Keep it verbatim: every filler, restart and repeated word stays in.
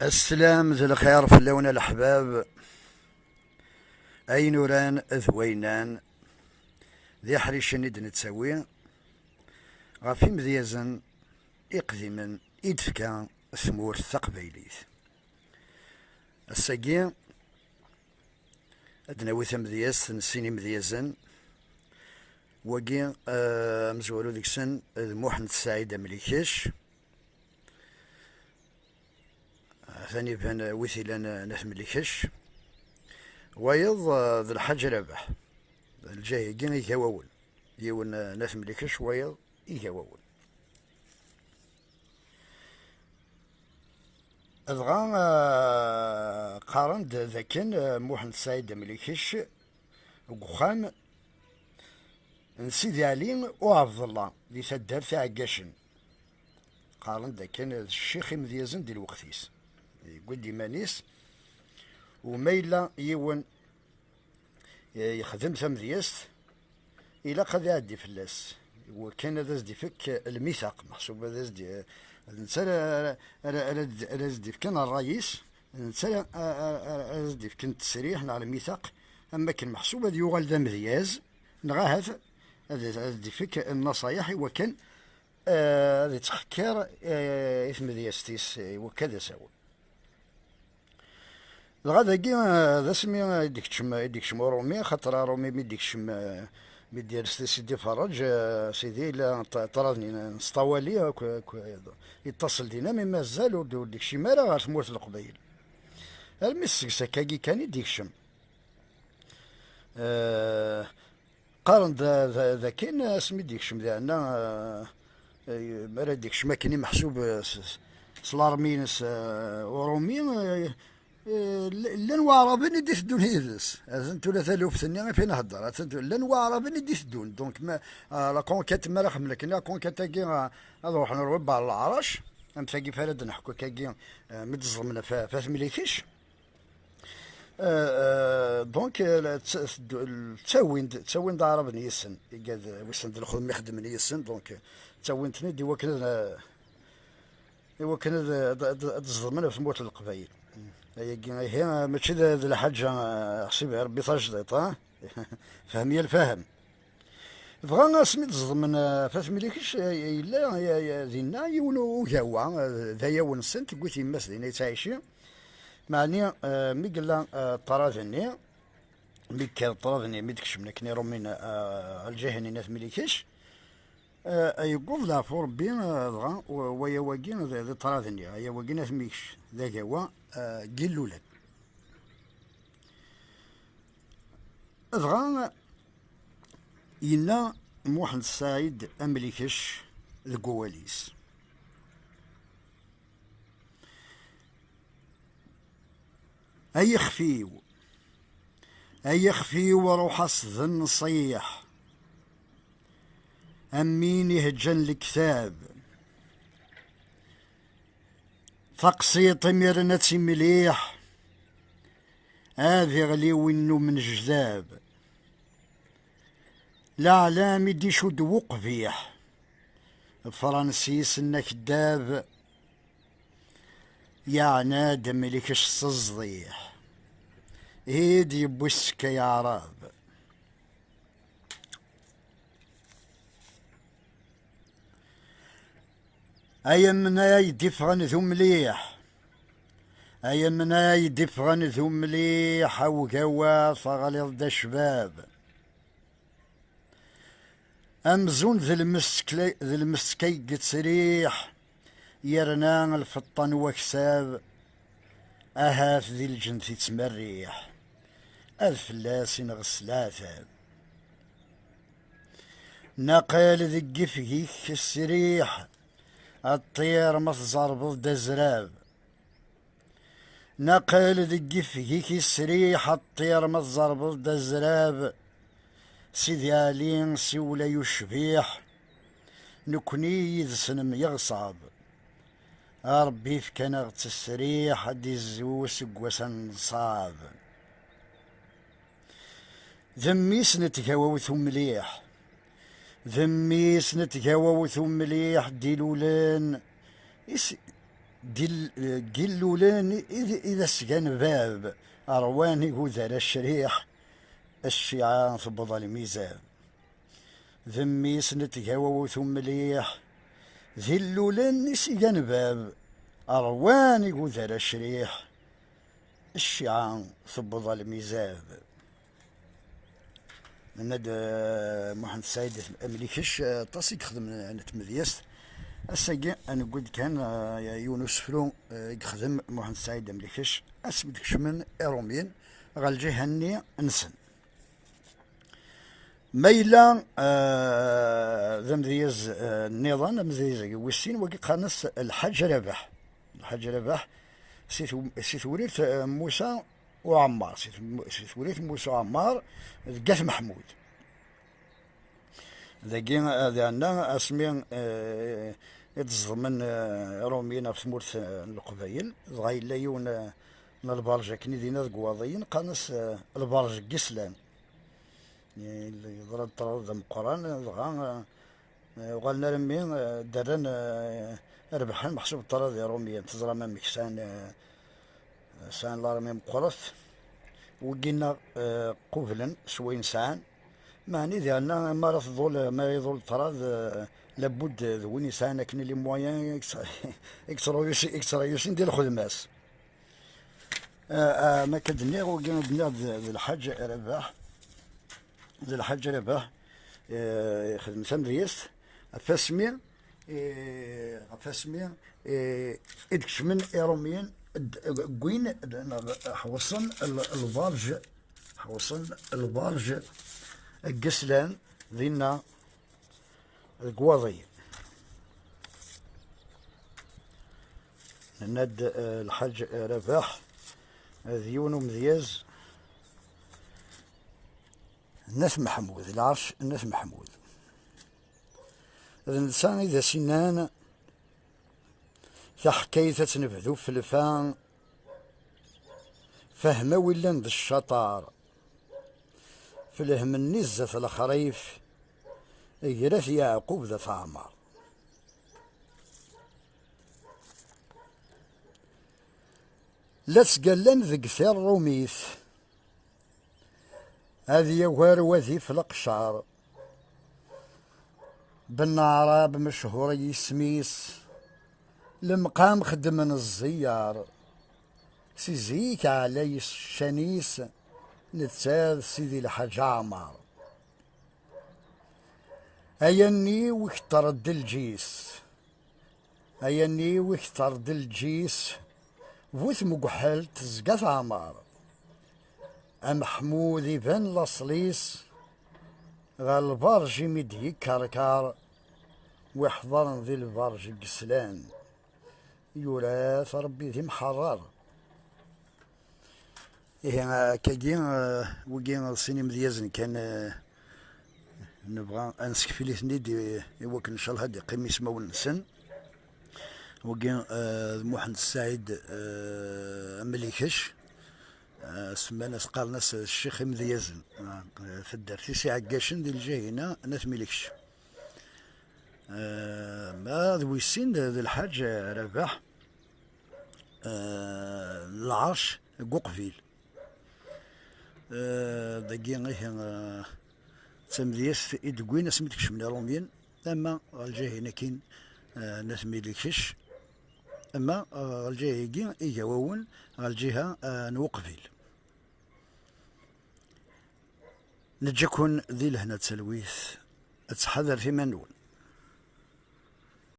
Aslam d lxir fell-awen a leḥbab, ayen uran d wayenan, d iḥricen i d-nettawi ɣef imedyazen iqdimen i d-tefka tmurt taqbaylit. Ass-agi ad d-nawi tamedyazt n sin imedyazen. Wagi, eh, amezwaru deg-sen d Muḥend Saɛid Amlikec, atan iban wi t-ilan, eh, n At Mlikec. Wayeḍ, eh, d Lḥaǧ Rabaḥ. Lǧahi-agi iga wawel. Yiwen, eh, n At Mlikec, wayeḍ iga wawel. Dɣa, eh, qqaren-d dakken, eh, Muḥend Saɛid Amlikec deg uxxam n Sidi Ɛli Uɛebdellah di taddart Iɛeggacen. Qqaren-d akken d ccix imedyazen di lweqt-is. Yewwi-d iman-is, u ma yella yiwen, eh, yexdem tamedyazt, ilaq ad iɛeddi fell-as. Iwakken ad as-d-ifek lmitaq, meḥsub ad as-d-, d netta ara, ara, ara, ara as-d-ifken ṛṛay-is, d netta ara, ara, ara, ara as-d-ifken ttesriḥ neɣ lmitaq, am wakken meḥsub ad yuɣal d amedyaz, neɣ ahat ad, ad d-ifek nnaṣayeḥ iwakken, eh, ad ittxekkir, eh, i tmedyazt-is, eh, iwakken ad as-awel. Dɣa dagi, eh, d asmi i d-ikcem, i d-ikcem uṛumi, xaṭer aṛumi mi d-ikcem, eh, mi d-yers di Sidi Ferrej, eh, sidi yella ṭ-, ṭṭrad-nni n Sṭawali, akk, akk, yeṭṭasel dinna, mi mazal ur d-, ur d-ikcim ara ɣer tmurt n Leqbayel. Armi seg-s akkagi kan i d-ikcem. Eh, Qqaren-d da-, da-, dakken asmi d-ikcem diɛna, eh, eh, mi ara d-ikcem akken i meḥsub, eh, s, s, s l'armée-ines, eh, uṛumi, eh, eh, l-, llan waɛraben i d-iteddun yid-s. Atan tura taluft-nni i f-, i nhedder. Atan tu-, llan waɛraben i d-iteddun. Donc, ma, ah, la conquête, mi ara xedmen akken, la conquête-agi, ah, ad ruḥen ɣer webber leɛrac, am tagi f ara d-neḥku akkagi, eh, mi d-ẓẓmen ɣef, ɣef At Mlikec. Euh, euh, donc, euh, la, tt-, tt-, ttawin-d, ttawin-d aɛraben yis-sen, igad, wissen d lxedma i xeddmen yis-sen, donc, euh, ttawin-ten-id i wakken ad, euh, i wakken ad, ad, ad, ad ẓedmen ɣef tmurt n Leqbayel. Ayagi, ihi, mačči d, d lḥaǧa, euh, ḥsib Rebbi tajdiṭ, ah? Fhem ya lfahem. Dɣa asmi d-ẓedmen, eh, Fatem Likec, eh, yella, eh, eh, dinna yiwen ugawa, eh, d ayaw-nsent, tewwi-t yemma-s dinna yettɛici. Meɛni, eh, mi yella, eh, ṭṭrad-nni, mi yekker ṭṭrad-nni, mi d-kecmen akken iṛumin, eh, lǧiha-nni n At Mlikec, eh, yewweḍ leɛfu Ṛebbi, eh, dɣa w-, wayaw-agi d, d ṭṭrad-nni, ayaw-agi n At Mlikec, d agawa, eh, n Yillulen. Dɣa yenna Muḥend Saɛid Amlikec deg wawal-is: Ay ixef-iw, ay ixef-iw, ruḥ-as d nnṣiḥ, am win iheǧǧan lektab. Taqsiṭ imiren ad timliḥ, ad iɣli win n umenjdab. Leɛlam i d-icudd uqbiḥ, Fransis n akeddab, yeɛna-d Mlikec s ẓẓiḥ, i d-yewwi ssek ay aɛrab. Ay amnay d-iffɣen d umliḥ, ay amnay d-iffɣen d umliḥ, a wgawa teɣliḍ d acbab. Amzun d lmestek-, d lmestek ay yettriḥ, yerna lfeṭṭa n waksab, ahat di lǧent yettmerriḥ, ad fell-as ineɣ s leɛtab. Naqal deg yifeg-ik sriḥ, a ṭṭir ma tzerbeḍ-d azrab. Naqal deg yifeg-ik isriḥ, a ṭṭir ma tzerbeḍ-d azrab. Sidi Ɛli siwel ay ucbiḥ, nekni yid-s nemyeɣṣab. A Ṛebbi fkan-aɣ ttesriḥ, ad d-izzu useggas ad nenṣab. D mmi-s n tgawawt umliḥ, d mmi-s n tgawawt umliḥ d-ilulen, is-, Deg Illulen i d, i d asgan bab, ṛwan igudar acriḥ, cciɛa tewweḍ almizan. D mmi-s n tgawawt umliḥ, d Illulen i s-igan bab, ṛwan igudar acriḥ, cciɛa tewweḍ almizan. Nenna-d, eh, Muḥend Saɛid Amlikec, eh, aṭas i yexdem n tmedyazt. Ass-agi, ad newwi-d kan, eh, yiwen usefru, eh, i yexdem Muḥend Saɛid Amlikec, asmi d-kecmen Iṛumyen ɣer lǧiha-nni nsen. Ma yella, eh, d amedyaz, eh, nniḍen, amedyaz wis sin, wagi qqaren-as Lḥaǧ Rabaḥ. Lḥaǧ Rabaḥ, si tw-, si tewrirt, eh, Musa Uɛemmar, si tw-, si tewrirt Musa Uɛemmar deg At Meḥmud. Dagi, eh, diɛna asmi, eh, i d-ẓedmen, eh, Iṛumyen ɣef tmurt, eh, n Leqbayel, dɣa yella yiwen, eh, n lberǧ akken i dinna deg Waḍiyen, qqaren-as, eh, lberǧ n yislan. Yeḍra-d ṭṭrad d ameqqran, dɣa, eh, uɣalen armi, eh, d-rran, eh, rebḥen meḥsub ṭṭrad Iṛumyen. Teẓram amek sɛan, eh, sɛan larmi meqqret. Wigi-nneɣ, eh, qublen s wayen sɛan. Meɛni diɣenna, mi ara tḍul, mi ara iḍul ṭṭrad, eh, labud d win yesɛan akken les moyens i yett-, i yettrayusin, i yettrayusin di lxedma-s. Ah, ah, ma akka d-nniɣ, wagi d-nniɣ d, d Lḥaǧ Rabaḥ, d Lḥaǧ Rabaḥ, eh, ixdem tamedyazt ɣef wasmi, eh, ɣef wasmi, eh, i d-kecmen Iṛumyen, d-, wwin, d-, neɣ ḥewṣen l-, lberǧ, ḥewṣen lberǧ n yislan dinna deg Waḍiyen. Nenna-d, eh, Lḥaǧ Rabaḥ, eh, d yiwen umedyaz n At Meḥmud, lɛerc n At Meḥmud. D netta i d as-innan: "Taḥkayt ad tt-nebdu f lfa, fehma wi llan d ccaṭar, f lhem-nni zdat lexrif, grat Yeɛqub d At Ɛmer." La ttgallan deg tiṛumit, ad yagar wadif leqcar. Ben Aɛrab mechur yisem-is, lemqam xeddmen ẓẓiyar. Si zik ɛlay s ccan-is, netta d Sidi Lḥaǧ Ɛmer. Ay anniw ikter-d lǧis, ay anniw ikter-d lǧis, bu tmegḥelt tezga teɛmer. Ameḥmud iban laṣel-is, ɣer lberǧ imi d-yekkerker, wi ḥḍren di lberǧ n yeslan, yura-t Ṛebbi d imḥeṛṛer. Ihi, akkagi, eh, wigi sin imedyazen kan, eh, nebɣa ad nsekfil-iten-id i, i wakken, ncallah, ad d-iqqim ismawen-nsen. Wigi, eh, d Muḥend Ssaɛid, eh, Amlikec, eh, semman-as, qqaren-as Ccix Imedyazen. Eh, taddart-is Iɛeggacen di lǧahina n At Milkec. Eh, ma d wis sin d, d Lḥaǧ Rabaḥ, eh, n Lɛerc deg Uqbil. Eh, dagi, ihi, eh, d tamedyazt i d-wwin asmi d-kecmen Iṛumyen, ama ɣer lǧiha-nni akkin, eh, n At Milkec, ama, eh, ɣer lǧiha-agi igawawen, ɣer lǧiha, eh, n Uqbil. Neǧǧa-ken di lehna d talwit, ad tḥadret iman-nwen.